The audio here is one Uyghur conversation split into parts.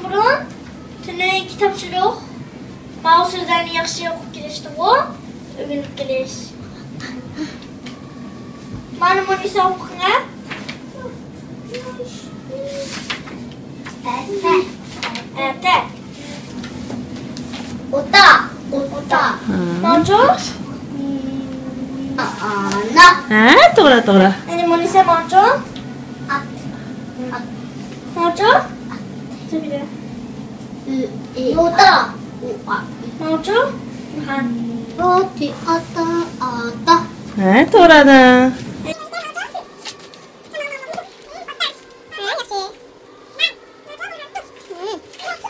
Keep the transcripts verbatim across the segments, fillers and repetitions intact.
بۇرۇن تۈنۈگۈنكى تاپشۇرۇق، ماۋۇ سۆزلەرنى ياخشى ئوقۇپ كېلىشتىغۇ، ئۆگىنىپ كېلىش. مانا مۇنىسا ئوقۇڭە. ئەتە. ئەتە. ئوتا. ئوتا. ھە. ماڭچۇ. ئانا. ھە، توغرا، توغرا. ئەنە مۇنىسا ماڭچۇ. ئات. ئات. ماڭچۇ. ئوتا. ماڭچۇ. ئوتا. ئاتا. ئاتا. ھە، توغرا.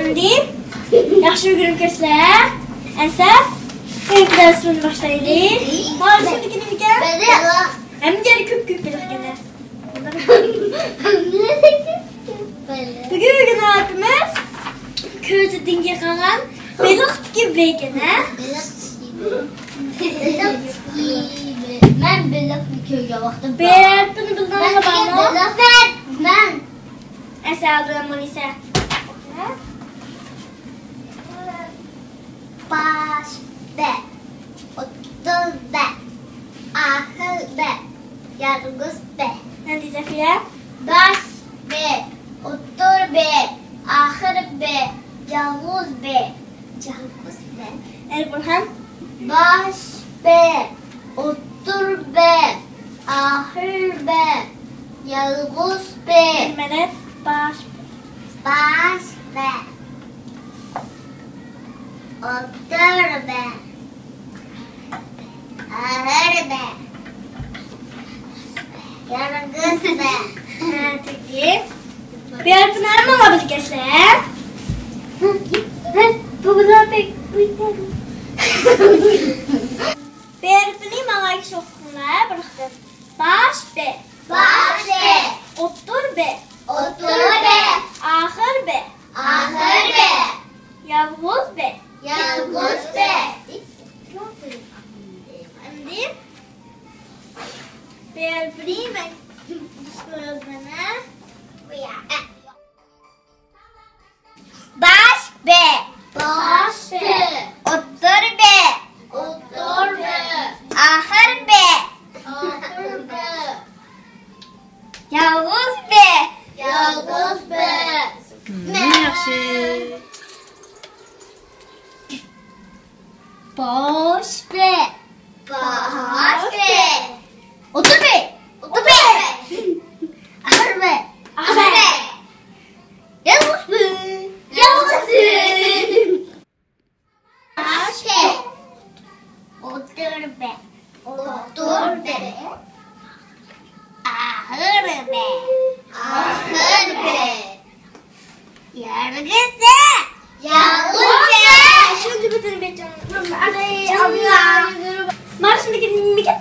ئەمدى ياخشى ئۆگىنىپ كەلسىلەر. ئەمسە بۈگۈنكى دەرسىمىزنى باشلايلى. ماۋۇ سىزنىڭكى نېمىكەن؟ ھەممە يەردە كۆپ كۆپ بېلىق ئىكەن. بۈگۈنكى ئاپىمىز كۆزى دېڭىزگە قالغان بېلىقتىكى بېكىن، ھە؟ بېلىق. مەن بېلىقنى كۆرگەن ۋاقتىم بار. بېلىقنى بىلدىڭىزمۇ؟ مەن، مەن. ئەسەلدىن مۇنىسە. باش بە، ئوتتۇر بە، ئاخىر بە، يالغۇز بە. ئەمدى زەفىرە. باش بە، ئوتتۇر بە، ئاخىر بە، يالغۇز بە. يالغۇز بە. ئەمدى بۇرھان. باش بە، ئوتتۇر بە، ئاخىر بە، يالغۇز بە. مەدەت. باش بە. باش بە. ئوتتۇر بە. ئاخىر بە. يالغۇز بە. ھە، تېگى. بۇ ھەرپنى ھەممىڭلار بىلگەنسىلەر. بۇ ھەرپنى ماڭا ئوقۇڭلار بىر قېتىم. باش بە. باش بە. ئوتتۇر بە. ئوتتۇر بە. ئاخىر بە. ئاخىر بە. يالغۇز بە. يالغۇز بە. ئەمدى بىر، بىر مەن يازمانا. باش بە. باش بە. ئوتتۇر بە. ئوتتۇر بە. ئاخىر بە. ئاخىر بە. يالغۇز بە. يالغۇز بە. مم، ياخشى. باش بە. باش بە. ئوتتۇر بە. ئوتتۇر بە. ئاخىر بە. ئاخىر بە. يالغۇز بە. يالغۇز بە. باش بە. ئوتتۇر بە. ئوتتۇر بە. ئاخىر بە. ئاخىر بە. يالغۇز بە. يالغۇز بە. شۇنچە بىتىرىپ كەتتىم. مانا شۇندىكى نېمىكەن؟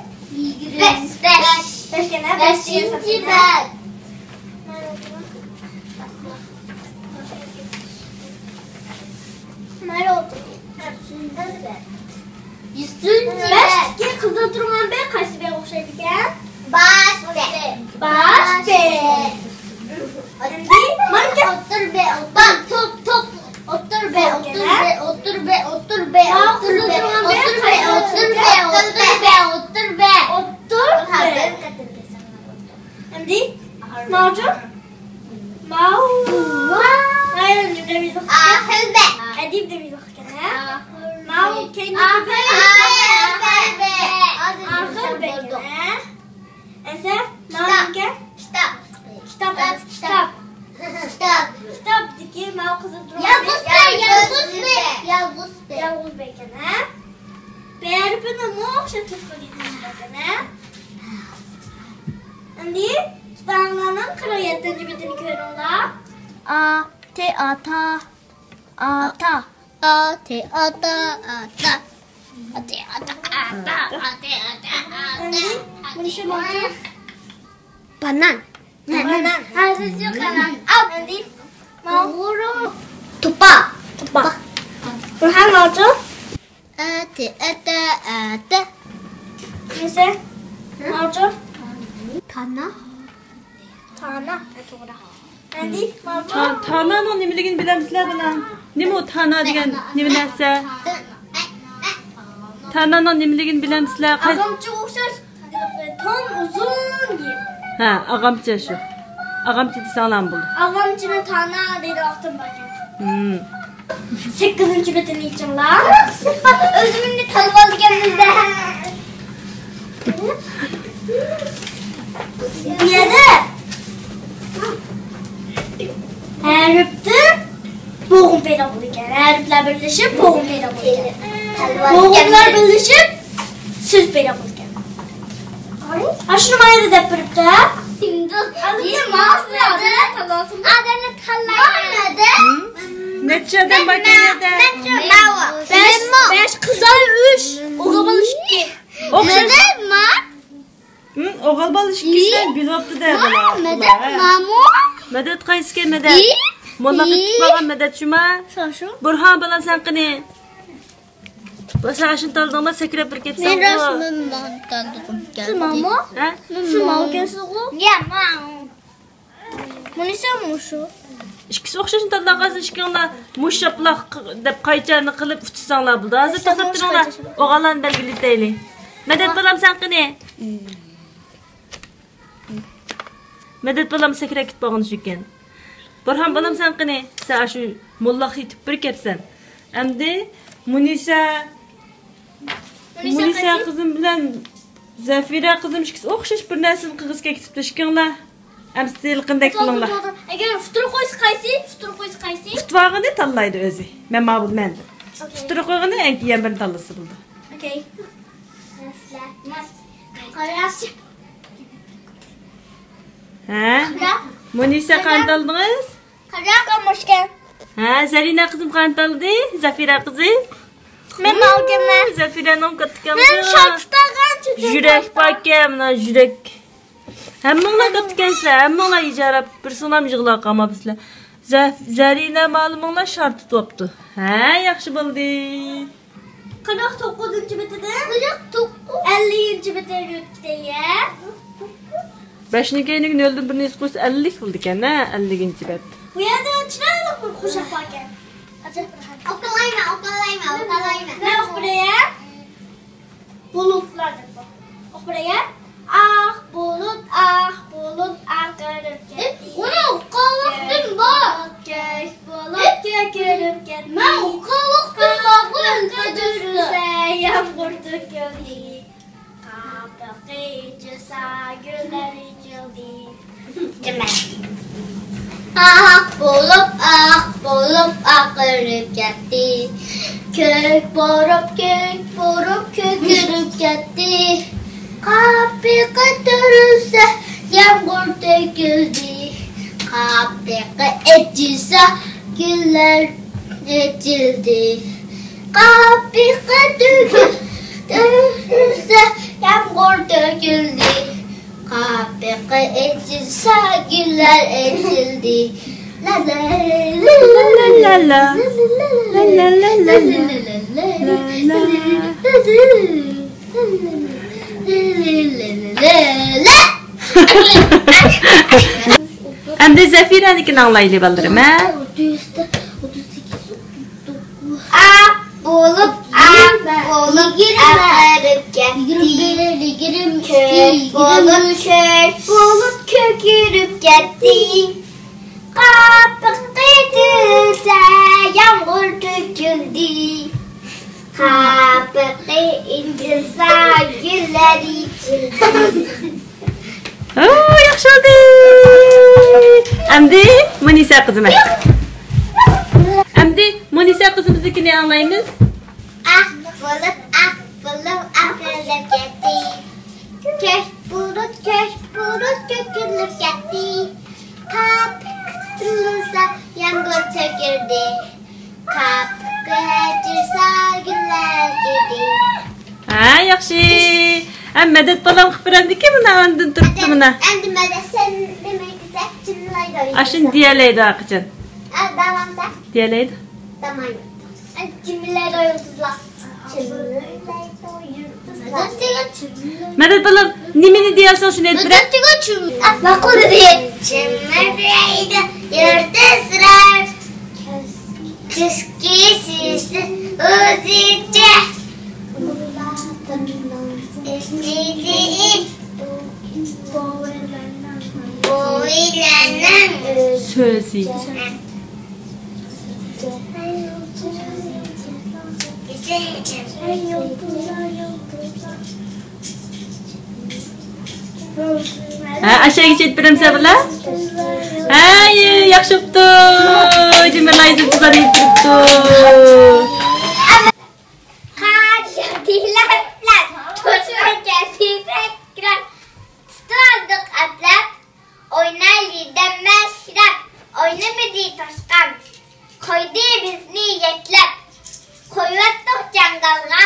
بەش. بەش. بەشكەن، ھە؟ بەشىنچى بەت. بەشتىكى قىزىل تۇرغان بەت قايسى بەتكە ئوخشايدىكەن؟ باش بەت. باش بەت. ئەمدى مانا ئوتتۇر بەت، ئوتتۇر، توپ، توپ. ئوتتۇر بەت، ئوتتۇر بەت، ئوتتۇر بەت، ئوتتۇر بەت، ئوتتۇر بەت، ئوتتۇر بەت، ئوتتۇر بەت، ئوتتۇر بەت، ئوتتۇر بەت. ئوتتۇر بەت. ئەمدى ماۋۇچۇ؟ ماۋۇ. ئاخىر بەت. ئەدىب دەپ يېزىلغان ئىكەن، ھە؟ ماۋۇ كەينىدىكى بەت. ئاخىر بەت. ئەسەر ماۋۇ نېمىكەن؟ كىتاب. كىتاب ئەمەس، كىتاب. كىتاب. كىتابتىكى ماۋۇ قىزىل تۇرغان. يالغۇز بەت، يالغۇز بەت. يالغۇز بەت. يالغۇز بەت ئىكەن، ھە؟ بەرىبىرمۇ ئوخشاش تىلغا يېزىلىشىدىكەن، ھە؟ ئەمدى كىتابلارنىڭ قىرىق يەتتىنچى بېتىنى كۆرۈڭلار. ئا، تى، ئاتا. ئاتا. ئا، تى، ئاتا، ئاتا. ئا، تى، ئاتا، ئاتا، ئا، تى، ئاتا، ئاتا. ئەمدى بۇنىسى ماۋۇ. بانان. بانان. ھازىرچۇ قاراڭ. ئەمدى ماۋۇ. توپا. توپا. بۇرھان ماۋۇچۇ. ئەتە، ئەتە، ئەتە. نېسى؟ ماۋۇچۇ. تانا. تانا. توغرا. تا-، تانانىڭ نېمىلىكىنى بىلەمسىلەر، بالام؟ نېمە ئۇ تانا دېگەن نېمە نەرسە؟ تانانىڭ نېمىلىكىنى بىلەمسىلەر؟ قاي- ئاغامچىغا ئوخشاش، توم ئۇزۇن يىپ. ھە، ئاغامچە شۇ. ئاغامچە دېسەڭلارمۇ بولىدۇ. ئاغامچىنى تانا دەيدۇ، ئاقتىن باركەن. ھىم. سەككىزىنچى بېتىنى ئېچىڭلار. ئۆزۈمنى تاللىۋالىدىكەنمىز-دە. بۇ يەردە ھەرپتىن بوغۇم پەيدا بولىدىكەن. ھەرپلەر بىرلىشىپ بوغۇم پەيدا بولىدىكەن. بوغۇملار بىرلىشىپ سۆز پەيدا بولىدىكەن. ئاشۇنى مايدا دەپ بېرىپتۇ. ئادەمنى تاللايمەن. نەچچە ئادەم باركەن يەردە؟ بەش، بەش، قىزلار ئۈچ، ئوغۇل بالا ئىككى. ئوخشاش. ھىم، ئوغۇل بالا ئىككىسىدىن بىلىۋاپتۇ-دە، بالا. مەدەت مامۇ. مەدەت قايسىكەن، مەدەت؟ موللاققا كېتىپ بارغان مەدەت شۇما؟ بۇرھان بالام، سەن قېنى؟ باشا ئاشۇنى تالدىڭما، سەكرەپ بىر كەپسەن. مەن راست، مەن ماڭا تالدىغۇم كەلدى. سىز ماڭا؟ ھە؟ سىز ماڭا ئىكەنسىزغۇ؟ يا، ماڭا. مۇنىسى مۇشۇ. ئىككىسى ئوخشاشمۇ تاللاغان، ئىككىڭلار مۇش شاپىلاق دەپ قايچانى قىلىپ ئۇتۇشساڭلار بولىدۇ. ھازىر توختاپ تۇرۇڭلار. ئوغۇللارنى بەلگىلىتەيلى. مەدەت بالام، سەن قېنى؟ مەدەت بالام سەكرەپ كېتىپ بارغان شۇكەن. بۇرھان بالام، سەن قېنى؟ سەن ئاشۇ موللاققا يېتىپ بىر كەپسەن. ئەمدى مۇنىسە، مۇنىسە قىزىم بىلەن زەفىرە قىزىم ئىككىسى ئوخشاش بىر نەرسىنى قىلغۇسى كېلىپ كېتىپتۇ. ئىككىڭلار ئەمسە ھېلىقىنىدەك قىلىڭلار. ئەگەر ئۇتتۇرۇپ قويسا قايسى؟ ئۇتتۇرۇپ قويسا قايسى؟ ئۇتۇپ ئالغىنى تاللايدۇ ئۆزى. مەن ماۋۇ مەن. ئوكەي. ئۇتتۇرۇپ قويغىنى ئەڭ كېيىن بىرنى تاللىسا بولىدۇ. ئوكەي. ھە؟ مۇنىسە قانت ئالدىڭىز؟ قاراق مۇشكەن. ھە، زەرىنە قىزىم قانت ئالدى، زەفىرە قىزىم. مەن ئالغانمەن. زەفىرەنىڭ كاتتىكەن. مەن شارتۇت ئالغان. يۈرەك باركەن، مانا يۈرەك. ھەممىڭلار كاتتىكەنسىلەر، ھەممىڭلار ئىجارە، بىرسىڭلارمۇ يىغلاپ قالماپسىلەر. زە-، زەرىنە مالىمىڭلار شارتۇت بوپتۇ. ھە، ياخشى بولدى. قىرىق توققۇزىنچى بېتىدىن قىرىق توققۇز. ئەللىكىنچى بېتىگە ئۆتكەن يە. بەشنىڭ كەينىگە نۆلدىن بىرنى ئېسىپ قويسا، ئەللىك بولىدىكەن، ھە، ئەللىكىنچى بەت. بۇ يەردە چىرايلىق بىر قوشاق باركەن. ئوقۇلايمەن، ئوقۇلايمەن، ئوقۇلايمەن. مەن ئوقۇپ بېرەي. بۇلۇتلار دەپ بار. ئوقۇپ بېرەي. ئاق بۇلۇت، ئاق بۇلۇت ئاقىرىپ كەتتى. ئۇنى ئوقۇغانلىقتىن بار. كۆك بۇلۇت كۆكىرىپ كەتتى. مەن ئوقۇغانلىقتىن بار. يامغۇر تۆكۈلدى. قاپىقى ئېچىلسا، گۈللەر ئېچىلدى. ئاق بولۇپ، ئاق بولۇپ ئاقىرىپ كەتتى. كۆك بولۇپ، كۆك بولۇپ كۆكىرىپ كەتتى. قاپىقى تۈرۈلسە، يامغۇر تۆكۈلدى. قاپىقى ئېچىلسا، گۈللەر ئېچىلدى. قاپىقى تۈگۈل، تۈگۈلسە، يامغۇر تۆكۈلدى. قاپىقى ئېچىلسا، گۈللەر ئېچىلدى. لا لا لا لا لا لا لا لا لا لا لا لا لا. ئەمدى زەفىرەنىڭكىنى ئاڭلايلى، بالىلىرىم، ھە؟ ئاق بولۇپ، ئاق بولۇپ ئاقىرىپ كەتتى. كۆك بولۇپ، كۆك بولۇپ كۆكىرىپ كەتتى. قاپىقى تۈگۈلسە، يامغۇر تۆكۈلدى. قاپىقى ئېچىلسا، گۈللەر ئېچىلدى. ئو، ياخشى بولدى. ئەمدى مۇنىسە قىزىم. ئەمدى مۇنىسە قىزىمىزنىڭكىنى ئاڭلايمىز. ئاق بۇلۇت، ئاق بۇلۇت ئاقىرىپ كەتتى. كۆك بۇلۇت، كۆك بۇلۇت كۆكىرىپ كەتتى. قاپىقى تۈگۈلسە، يامغۇر تۆكۈلدى. قاپىقى ئېچىلسا، گۈللەر ئېچىلدى. ھە، ياخشى. ھە، مەدەت بالام قىلىپ بېرەمدىكىن، مانا ئاندىن تۇرۇپتۇ، مانا. ئەمدى مەدەت، سەن نېمە دېسەك، جىملايدۇ. ئاشۇنى دېيەلەيدۇ، ھەرقاچان. ئە، داۋامسا؟ دېيەلەيدۇ. دامايدۇ. ئە، جىملايدۇ يۇلتۇزلار. جىملايدۇ يۇلتۇزلار. مەدەت بالام، نېمىنى دېيەلسەڭ، شۇنى ئېيتىپ بېرە. مەدەت دېگەن جىم-، ئە، ماقۇل دېدى. جىملايدۇ. يۇلتۇزلار كۆزگە سىزىپ ئۆزىچە. بوۋىلارنىڭ سۆزى. ھە، ئاشۇ يەرگە چېتىپ بېرەمسەن بۇلار؟ ھە، ياخشى بوپتۇ. جىمىرلايدۇ، بۇلار يېتىپ تۇرۇپتۇ. قارشىدىلار بىلەن توشۇۋەتكەن تېزەكلەر تۇتۇۋالدۇق ئەپلەپ. ئوينايلى دەممەشرەپ، ئوينىمىدى توشقان. قويدى بىزنى يەكلەپ، قويۇۋەتتۇق جاڭگالغا،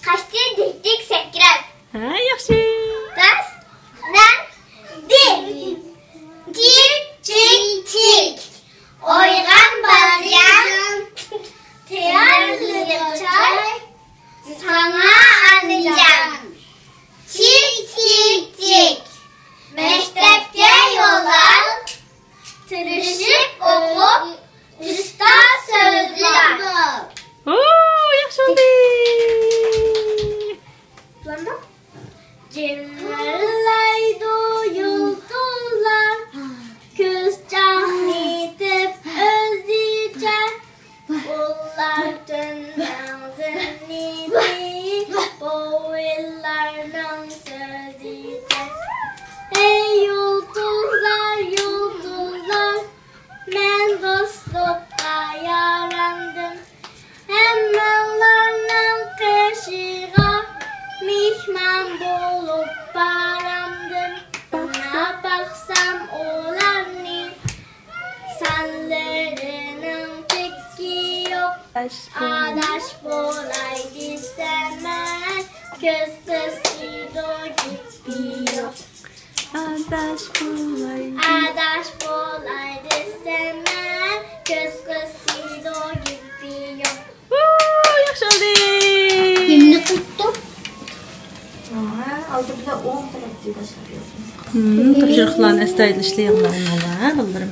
قاچتى دىك-دىك سەكرەپ. ھە، ياخشى. راست. نەدى؟ چىك، چىك، چىك. ئويغان بالىجان، تەييارلىق چاي ساڭا ئانىجان. چىك، چىك، چىك. مەكتەپكە يول ئال، تىرىشىپ ئوقۇپ، ئۇستا سۆزلەپ. ھو، ياخشى بولدى. جىمىرلايدۇ يۇلتۇزلار، كۈز چاقنىتىپ ئۆزىچە. ئۇلار تۈننىڭ زىننىتى، بوۋىلارنىڭ سۆزىچە. ھەي يۇلتۇزلار، يۇلتۇزلار، مەن دوستلۇققا ياراندىم. ھەممىڭلارنىڭ قېشىغا مېھمان بولۇپ بارامدىم. ئۇناپ باقسام ئۇلارنى، سانلىرىنىڭ چېكى يوق. ئاداش بولاي دېسەم مەن، كۆز قىسىدۇ گېپى يوق. ئاداش بولاي. ئاداش بولاي دېسەم مەن، كۆز قىسىدۇ گېپى يوق. ۋو، ياخشى بولدى. كىمنى قىلىپتۇ؟ ھە، ئالدى بىلەن ئوڭ تەرەپتىن باشلاپ يازىمىز. ھىم، تاپشۇرۇقلارنى ئەستايىدىل ئىشلەيدىغىنلار، ھە، بالىلىرىم.